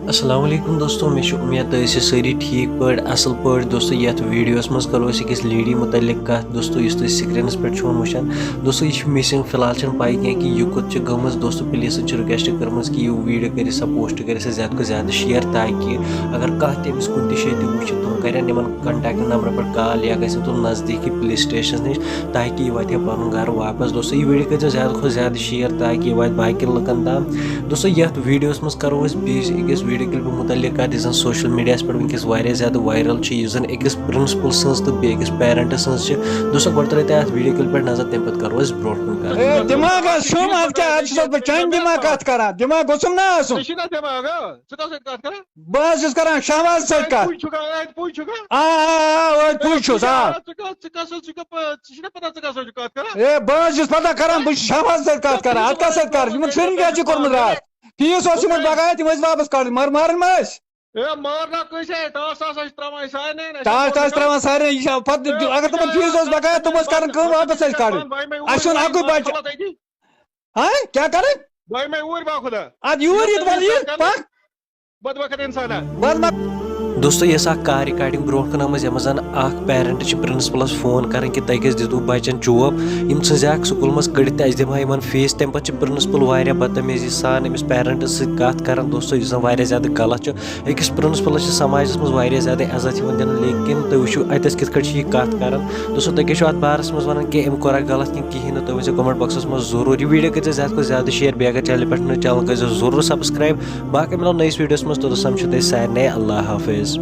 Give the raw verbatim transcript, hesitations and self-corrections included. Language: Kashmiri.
السلام علیکم دوستو، مےٚ چھِ اُمید تُہۍ ٲسِو سٲری ٹھیٖک پٲٹھۍ، اَصٕل پٲٹھۍ۔ دوستو، یَتھ ویٖڈیوَس منٛز کَرو أسۍ أکِس لیڈی مُتعلِق کَتھ۔ دوستو، یُس تُہۍ سِکریٖنَس پٮ۪ٹھ چھِو وٕچھان، دوستو، یہِ چھِ missing۔ فِلحال چھَنہٕ پَے کینٛہہ کہِ یہِ کوٚت چھِ گٔمٕژ۔ دوستو، پٕلیٖزَن چھِ رِکوٮ۪سٹ کٔرمٕژ کہِ یہِ ویٖڈیو کٔرِو سا، پوسٹ کٔرِو سا زیادٕ کھۄتہٕ زیادٕ شِیَر، تاکہِ اگر کانٛہہ تہِ أمِس کُنہِ تہِ جایہِ تہِ وٕچھِ، تِم کَرن یِمَن کانٹیکٹ نمبرَن پٮ۪ٹھ کال یا گژھن تِم نزدیٖکی پُلیٖس سٹیشنَس نِش، تاکہِ یہِ واتہِ ہا پَنُن گَرٕ واپَس۔ دوستو، یہِ ویٖڈیو کٔرۍزیو زیادٕ کھۄتہٕ زیادٕ شِیَر، تاکہِ یہِ واتہِ باقیَن لُکَن تام۔ دوستو، یَتھ ویٖڈیوَس منٛز کَرو أسۍ بیٚیِس أکِس ویٖڈیو کِلپہِ مُتعلِق کَتھ، یُس زَن سوشَل میٖڈیاہَس پٮ۪ٹھ وٕنکیٚس واریاہ زیادٕ وایرَل چھِ، یُس زَن أکِس پرنسپل سٕنٛز تہٕ بیٚیہِ أکِس پیرنٹ سٕنٛز چھِ۔ دوستو، گۄڈٕ ترٲیِو تُہۍ اَتھ ویٖڈیو کِلپہِ پٮ۪ٹھ نظر، تَمہِ پَتہٕ کَرو أسۍ برونٛٹھ کُن کَتھ۔ اے، دٮ۪ماغ آسہِ شوٚم، اَدٕ کیٛاہ، اَدٕ چھُس بہٕ چانہِ دٮ۪ماغ کَتھ کَران؟ دٮ۪ماغ گوٚژھُم نہ آسُن؟ ژےٚ چھُے نا دٮ۪ماغ، آ؟ ژٕ کَس سۭتۍ کَتھ کَران؟ بہٕ حظ چھُس کَران شہباز سۭتۍ اَتہِ کَتھ۔ پُے چھُکھا، اَتہِ پُے چھُکھا؟ آ، آ، آ، أتھۍ پُے چھُس، آ۔ ژٕ کَس، ژٕ کَس حظ چھُکھ پَتہ، ژےٚ چھُے نا پَتہ ژٕ کَس سۭتۍ چھُکھ کَتھ کَران؟ اے، بہٕ حظ چھُس پَتہ کَران، بہٕ چھُس شہباز سۭتۍ کَتھ کَران، اَتھ کَس سۭتۍ کَرٕ؟ یِمَن شُرٮ۪ن کیٛاہ چھُ کوٚرمُت راتھ؟ فیٖس اوس یِمَن بَغٲر، تِم ٲسۍ واپَس کَڑٕنۍ، مگر مارٕنۍ ما ٲسۍ؟ اے، مارنا کٲنٛسہِ، ٹاس ٹاس ٲسۍ ترٛاوان أسۍ سارنٕے، نہ، أسۍ ٹاس ٲسۍ ٹاس ترٛاوان سارنٕے، یہِ چھا پَتہٕ، اے، اگر تِمَن فیٖس اوس بَغٲر، تِم ٲسۍ کَران کٲم، واپَس ٲسۍ کَڑٕنۍ۔ اَسہِ چھُنہٕ اَکُے بَچہٕ۔ ہاں، کیٛاہ کَرٕنۍ؟ بہٕ یِمَے اوٗرۍ باخُدا۔ اَدٕ یوٗرۍ یِتھ وَلہٕ یہِ، پَکھ۔ بدبخت انسانا۔ بد مہ۔ دوستو، یۄس اکھ کال ریکارڈنگ برونٛہہ کُن آمٕژ، یَتھ منٛز زن اکھ پیرنٹ چھِ پرنسپلس فون کران کہِ تۄہہِ کیازِ دِتوٕ بچن چوب؟ یِم ژھٕنزِ اکھ سکول منٛز کٔڑِتھ تہٕ اَسہِ دِمہٕ ہا یِمن فیس۔ تَمہِ پتہٕ چھِ پرنسپل واریاہ بدتمیزی سان أمِس پیرنٹس سۭتۍ کتھ کران۔ دوستو، یُس زن واریاہ زیادٕ غلط چھُ۔ أکِس پرنسپلس چھِ سماجس منٛز واریاہ زیادٕ عزت یِوان دِنہٕ، لیکن تُہۍ وٕچھِو اَتٮ۪س کِتھ کٲٹھۍ چھِ یہِ کتھ کران۔ دوستو، تُہۍ کیٛاہ چھِو اتھ بارس منٛز ونان کہِ أمۍ کوٚرا غلط کِنہٕ کِہیٖنۍ نہٕ؟ تُہۍ ؤنۍ زیو comment boxس منٛز ضروٗر۔ یہِ ویٖڈیو کٔرۍ زیو زیادٕ کھۄتہٕ زیادٕ شیئر، بیٚیہِ اگر چینلہِ پٮ۪ٹھ نہٕ، چینل کٔرۍ زیو ضروٗر subscribe۔ باقٕے مِلو نٔیِس ویٖڈیوَس منٛز، توٚتَس تام چھُ تۄہہِ سارنٕے اللہ حافظ۔